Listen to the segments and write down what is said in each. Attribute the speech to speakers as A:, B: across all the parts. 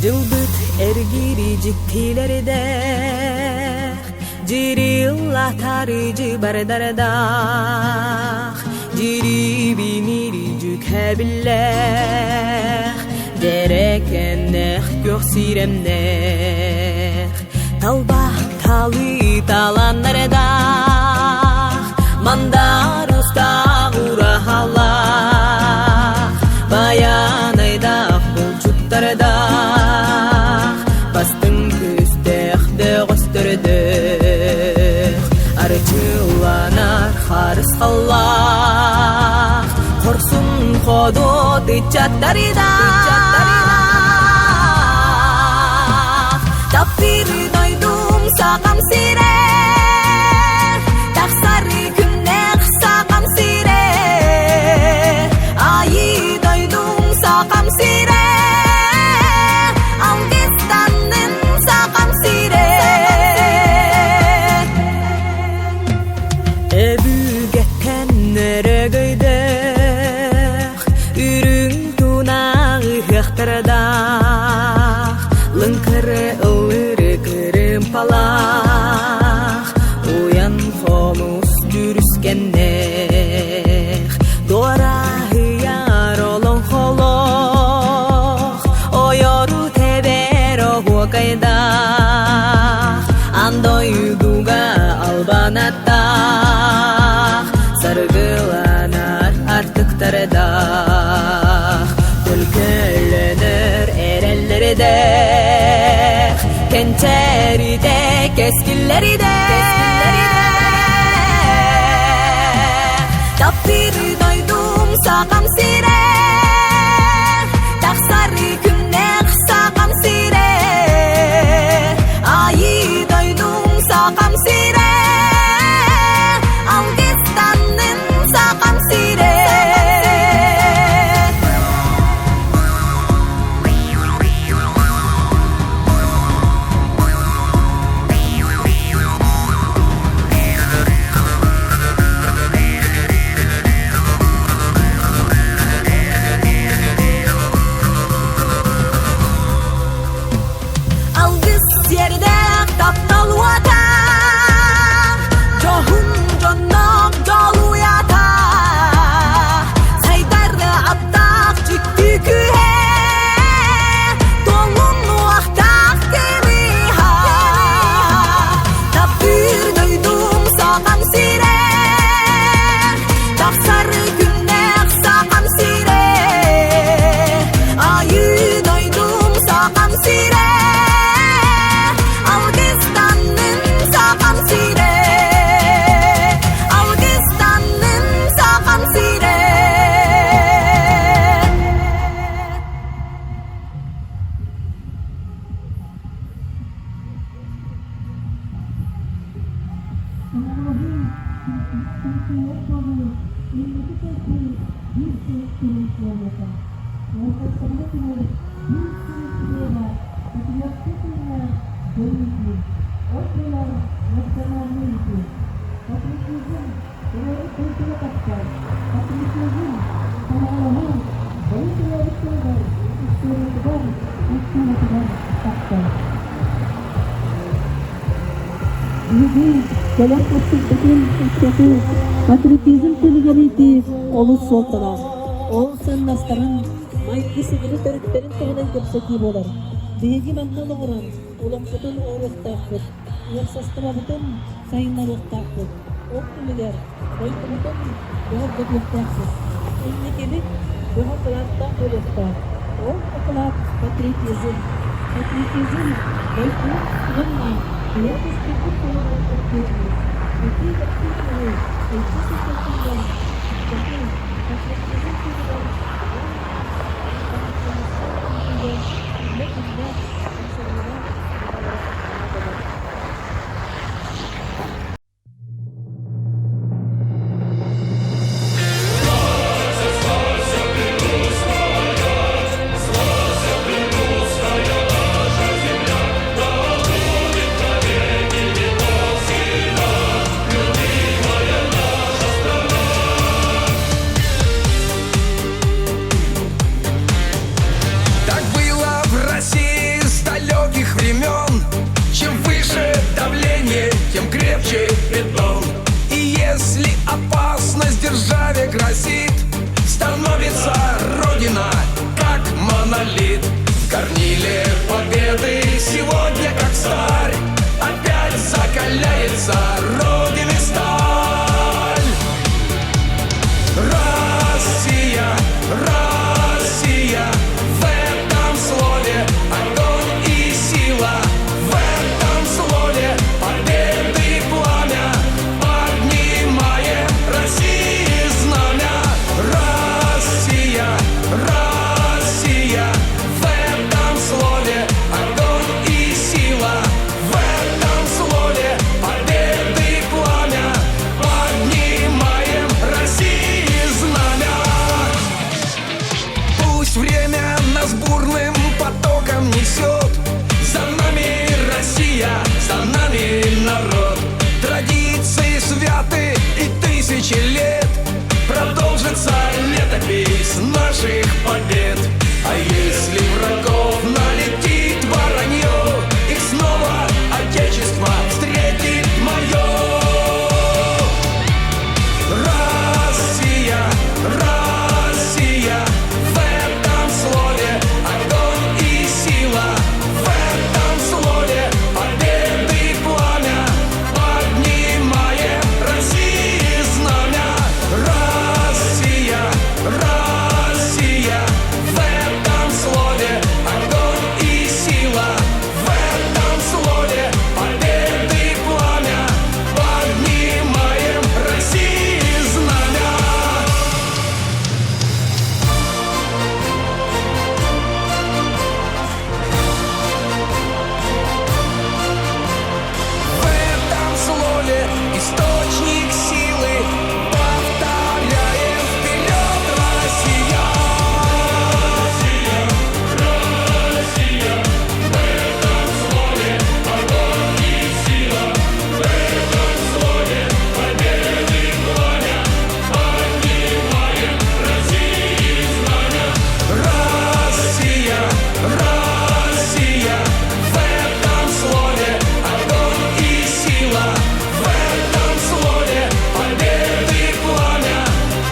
A: Дьылбыт эргиири дьиктилэрдээх, Дьириллатары дьыбардардаах, Дьирибинири дьүкэбиллээх, Дьэрэкэннээх күөх сирэмнээх, Талба талы таланнардаах, Мандар устаах ураһалаах, Байанайдаах булчуттардаах, Бастыҥ күүстээх бөҕөстөрдөөх, Арчыланар харысхаллаах, Хорсун ходуот ыччаттардаах, Таптыыр дойдум сахам сирэ, Тахсар күннээх сахам сирэ, Айыы дойдум сахам сирэ, Алгыстанным сахам сирэ. Өбүгэттэн өрөгөйдөөх, үрүҥ тунаах ыһыахтардаах, лыҥкыры ыллыры кырыымпалаах, уйан хомус дьүрүскэннээх, дуораһыйар олоҥхолоох, ойору тэбэр оһуокайдаах, аан дойдуга албан аттаах, саргыланар артыктардаах, төлкөлөнөр эрэллэрдээх, кэнчээритэ кэскиллэрдээх. Таптыыр дойдум сахам сирэ, тахсар күннээх сахам сирэ, айыы дойдум сахам сирэ, алгыстанным сахам сирэ. Алгыс сиэрдээх таптал уота, дьоһун дьонноох дьолуйата, сайдар аптаах дьикти күүһэ, толун уохтаах кимиһа, таптыыр дойдум сахам сирэ, тахсар күннээх сахам сирэ, айыы дойдум сахам сирэ, алгыстанным сахам сирэ, алгыстанным сахам сирэ.
B: Биһиги кэлэр кэскилбитин ыччаты патриотизм тылыгар иитии олус суолталаах. Ол сыаннастарын, майгы-сигили төрүттэрин туһунан кэпсэтии буолар. Биһиги манна олоҕуран олохпутун оҥоруохтаахпыт, уопсастыбабытын сайыннарыахтаахпыт. Ол түмүгэр дойдубутун бөҕөргөтүөхтээхпит. Инникибит бөҕө кылааттаах буолуохтаах. Ол акылаат патриотизм. Патриотизм дойду уонна бэйэ кэскилбит туһугар эппиэтинэс. Ити эппиэтинэһи илдьэ сылдьар туһугар ыччаты патриотизм туһугар уонна гражданскай иитиигэ үлэ күүстээх хамсаныылаах ньымалара наадалар.
C: Так было в России. Закалится Родины сталь. Россия, Россия, в этом слове огонь и сила, в этом слове победы пламя, поднимаем России знамя. Россия, Россия, в этом слове огонь и сила, в этом слове победы пламя, поднимаем России знамя. Пусть время нас бурным потоком несет, За нами Россия, за нами народ. Традиции святы и тысячи лет Продолжится летопись наших побед. А если врагов налетит воронье, Их снова Отечество встретит мое. Россия, Россия, в этом слове огонь и сила, в этом слове победы пламя, поднимаем России знамя. Россия, Россия, в этом слове огонь и сила, в этом слове победы пламя, поднимаем России знамя. В этом слове источник силы, повторяем вперед, Россия! Россия, Россия, в этом слове огонь и сила, в этом слове победы пламя, поднимаем России знамя. Россия, Россия, в этом слове огонь и сила, в этом слове победы пламя,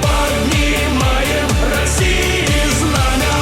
C: поднимаем России знамя.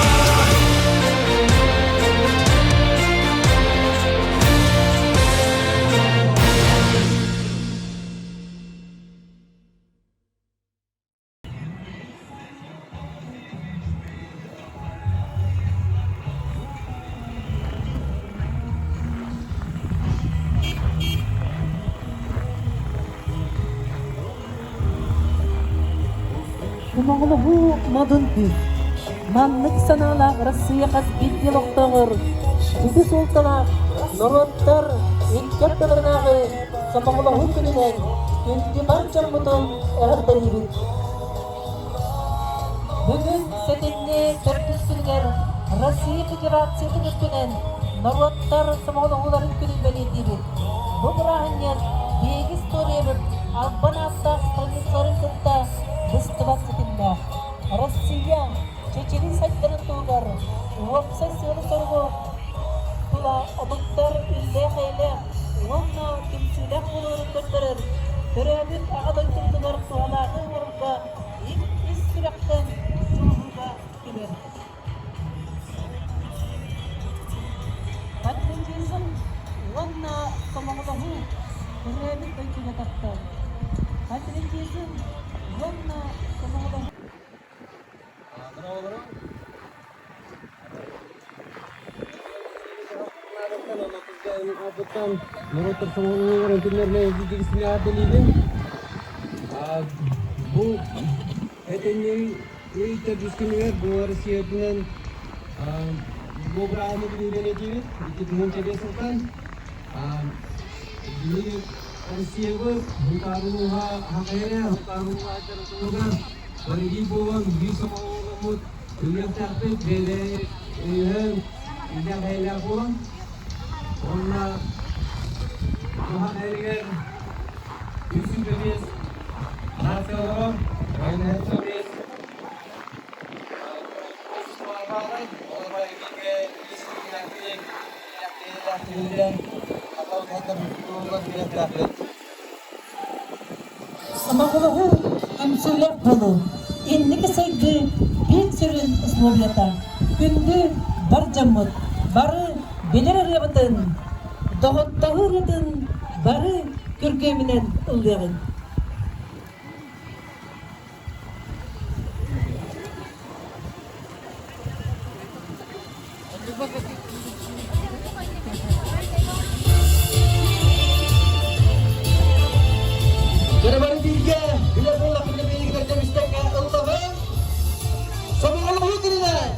B: Сомоҕолоһуу модун күүс. Маннык санаалаах Россия хас биирдии олохтооҕор сүдү суолталаах норуоттар икки ардыларынааҕы сомоҕолоһуу күнүнэн күндү бар дьоммутун эҕэрдэлиибит! Бүгүн сэтинньи төрдүс күнүгэр Россия Федерациятын үрдүнэн норуоттар сомоҕолоһууларын күнүн бэлиэтиибит. Бу бырааһынньык биһиги историябыт албан ааттаах страницаларын кытта быстыбат ситимнээх. Россия чэчирии сайдарын туһугар уопсай сыалы-соругу тула омуктар иллээх-эйэлээх уонна түмсүүлээх буолууларын көрдөрөр төрөөбүт Аҕа дойдубутугар туһалааҕы оҥорорго ис сүрэхтэн дьулуһууга түмэр. Патриотизм уонна сомоҕолоһуу төрөөбүт дойдуга таптал. Патриотизм уонна сомоҕолоһуу
D: Норуоттар сомоҕолоһууларын күннэринэн дьигисини аардылыыбын. Бу этинньи ый төрдүс күнүгэр бу Россиятынан бу бырааһыны күнү бэлиэтиибит. 2005 сылтан биһиги Россиябыт Хунтаарулууһа Хахайа Хунтаарулууһа дьарыктанарыгар барыгыы буолан биир сомоҕоломмут үлүөхтээхпит бэйэлэрин өйөһөн иллээх-эйэлээх буолан уонна туһах эригэр 305 нация олорор, 95
B: Сомоҕолоһуу, түмсүүлээх буолуу, инники сайдыы биир сүрүн условията. Күндү бар дьоммут, бары билэр ырыабытын, доҕордоһуу ырыатын бары. Күргүөмүнэн ыллыаҕыҥ.
D: Бары бииргэ билэр буоллахпытына биһигилэр дэмистэҥҥэ ыллабын. Сомоҕолоһуу күнүнэн!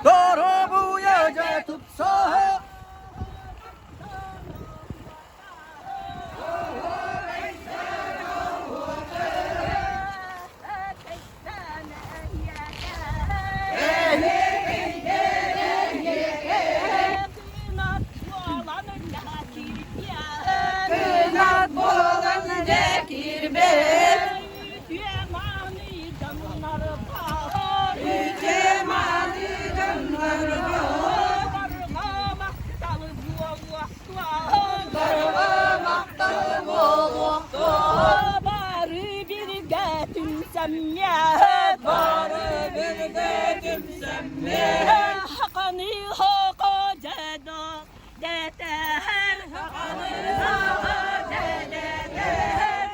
E: Доробуя тупсаха!
A: Кынат буолан дьэ киирбэт Үтүө мааны дьоннорбор Барҕа махтал буолуохтун
F: Бары биргэ түмсэммиэт
A: Бары биргэ түмсэммиэт
F: Хаканы